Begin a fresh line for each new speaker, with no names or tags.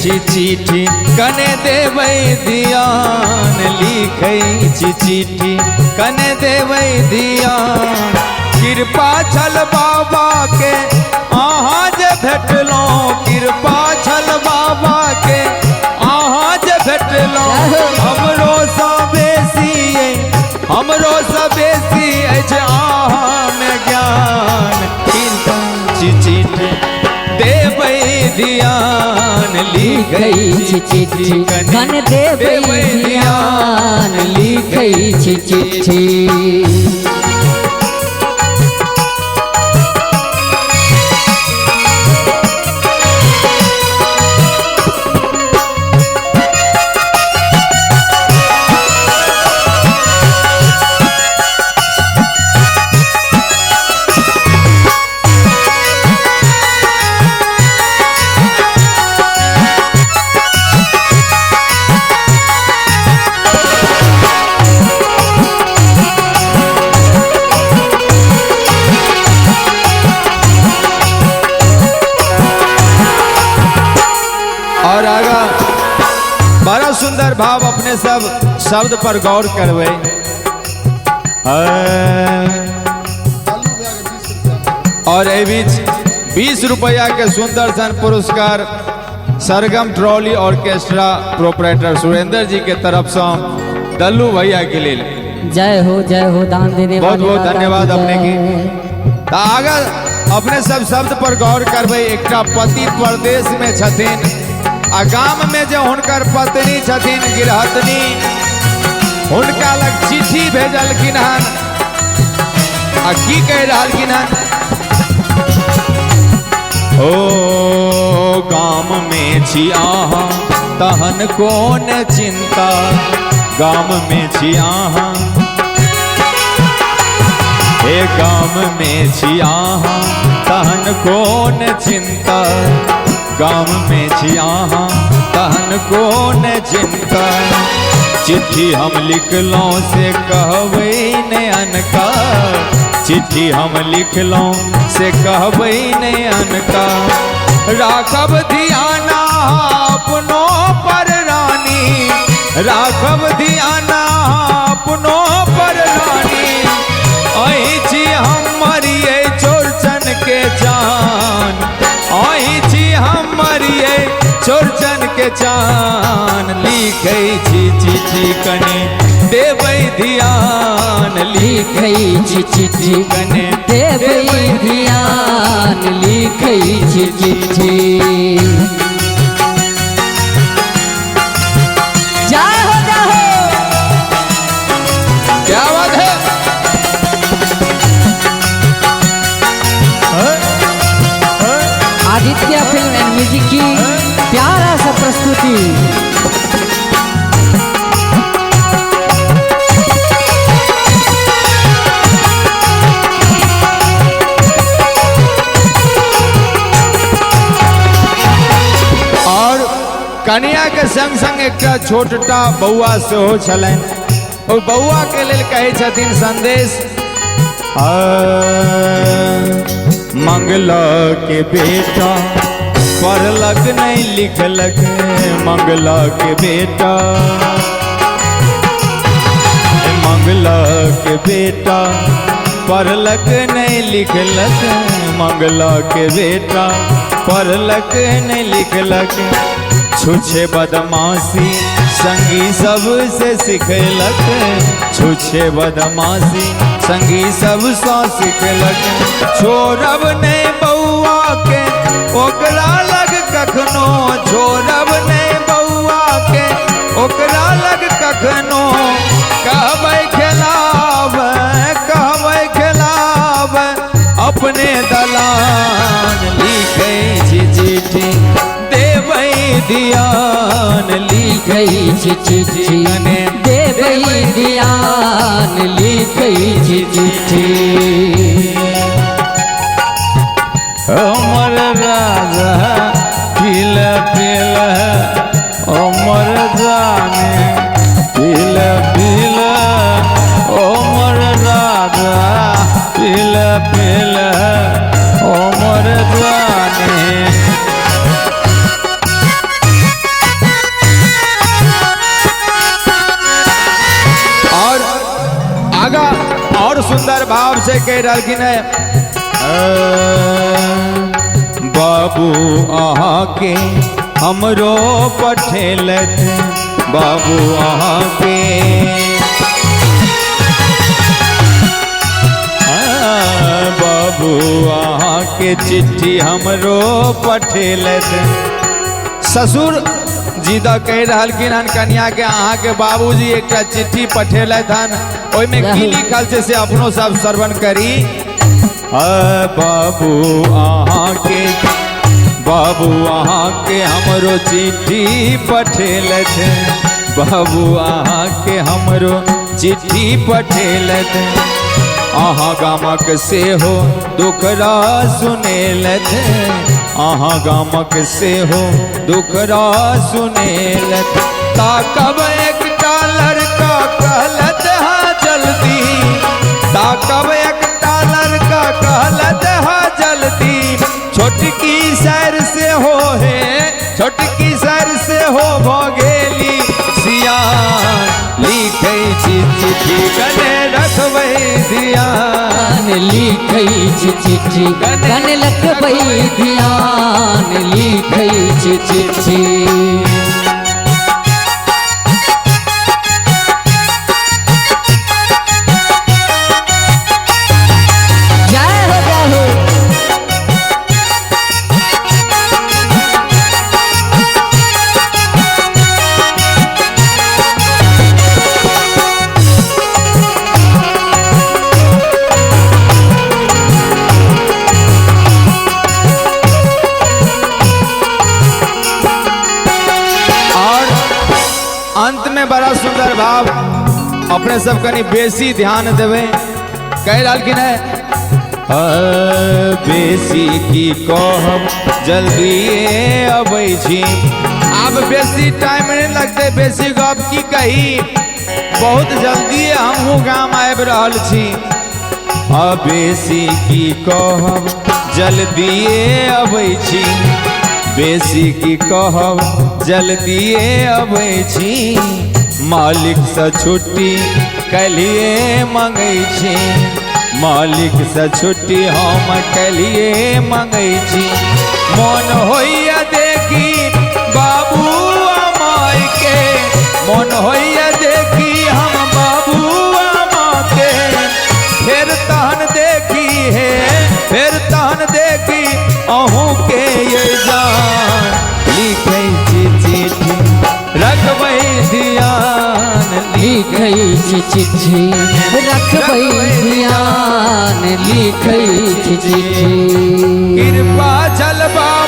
छी चिट्ठी कने देबै ध्यान, लिखै छी चिट्ठी कने देबै ध्यान। कृपा छल बाबा के अहाँ जे भेटलहुँ, कृपा छल बाबा के अहाँ जे भेटलहुँ। हमरो सँ बेसी, हमरो सँ बेसी अछि अहाँमे ज्ञान। कृपा छी चिट्ठी देबै ध्यान,
लिखै छी चिट्ठी कने देबै ध्यान, लिखै छी चिट्ठी।
और आगा बड़ा सुंदर भाव, अपने सब शब्द पर गौर करबै। और एहि बीच 20 रुपया के सुंदर सन पुरस्कार Sargam trolley orchestra proprietor Surendra ji के तरफ से दल्लू भैया के लेल।
जय हो, जय हो, दान देने
बहुत
वाले
बहुत
दाता
धन्यवाद
की
अपने की।
जय।
तऽ आगा अपने सब शब्द पर गौर करबै। एकटा पति परदेश में छथिन आ गाम में जे हुनकर पत्नी छथिन गृहस्थनी, हुनका लग चिट्ठी भेजलखिन हन आ की कहि रहलखिन हन। ओ गाम में छी अहाँ तहन कोन चिंता, गाम में छी अहाँ, हे गाम में छी अहाँ तहन कोन चिंता, गाम में छी अहाँ तहन कोन चिंता। चिट्ठी हम लिखलहुँ से कहबै ने अनका, चिट्ठी हम लिखलहुँ से कहबै ने अनका। राखब धियाना अपनो पर रानी, राखब धियाना अपनो पर रानी। अहीं छी हमर ये चौरचन के चान, अहीं छी हमर ये चौरचन के चान। लिखै छी चिट्ठी कने देबै ध्यान,
लिखै छी चिट्ठी
कने
देबै ध्यान, लिखै छी चिट्ठी। जय हो, जय हो।
क्या बात है।
आदित्य फिल्म एंड म्यूजिक की प्यारा सा प्रस्तुति।
और कनिया के संग संग एकटा छोटटा बौआ सेहो छलनि। ओ बौआ के लेल कहै छथिन संदेश। मंगला के बेटा पढ़लक नहीं लिखलक, मंगला के बेटा, मंगला के बेटा पढ़लक नहीं लिखलक, मंगला के बेटा पढ़लक नहीं लिखलक। छुछे बदमाशी संगी सबसे सिखलक, छुछे बदमाशी संगी सबसे सिखलक। छोड़ब नहीं बौआ के ओकरा लग कखनो, छोड़ब नहीं बौआ के ओकरा लग कखनो। कहबै खेलाबै, कहबै खेलाबै अपने दलान। लिखै छी चिट्ठी देबै ध्यान,
लिखै छी चिट्ठी
कने
देबै ध्यान, लिखै छी चिट्ठी।
हमर राजा पील पील, हमर जाने पील पील, हमर राजा पील पील, हमर जाने। छै, कहि रहलखिन है बाबू अहाँके हमरो पठेलथि, बाबू अहाँके बाबू अहाँके चिट्ठी हमरो पठेलथि। ससुर जी दऽ कहि रहलखिन हन कनिया के अहाँके बाबूजी एकटा चिट्ठी पठेलथि हन, ओहिमे की लिखल छै से अपनो सब श्रवण करी। बाबू अहाँके, बाबू अहाँके हमरो चिट्ठी पठेलथि, बाबू अहाँके हमरो चिट्ठी पठेलथि, अहाँ गामक सेहो दुखरा सुनेलथि, अहाँ गामक सेहो दुखरा सुनेलथि। ताकब एकटा लड़का कहलथि हाँ जल्दी, ताकब एकटा लड़का कहलथि हाँ जल्दी, छोटकी सैर से हो हे, छोटकी सैर से हो भऽ गेली सियान, लिखै छी चिट्ठी कने रखबै ध्यान,
लिखै छी चिट्ठी कने रखबै ध्यान, लिखै छी चिट्ठी। जय हो जय हो।
और अंत में बड़ा सुंदर भाव, अपने सब कनी बेसी ध्यान देवे, कहि रहलखिन है बेसी की कहब जल्दी अबै छी। आब बेसी टाइम नहीं लगते, बेसी गप की कही, बहुत जल्दी हमहूँ गाम आबि रहल छी। बेसी की कहब जल्दिए अबै छी, बेसी की कहब जल्दिए अबै छी, मालिक से छुट्टी कलिए मंगै छी, मालिक से छुट्टी हम कलिए मंगै छी। मन होइया देखी बाबू माय के, मन होइया देखी हम बाबू माँ के, फेर तहन देखी हे, फेर तहन देखी अहूँ के ये जान, लिखै छी चिट्ठी रखबै ध्यान,
लिखै छी चिट्ठी रखबै ध्यान, लिखै छी चिट्ठी।
कृपा छल बाबू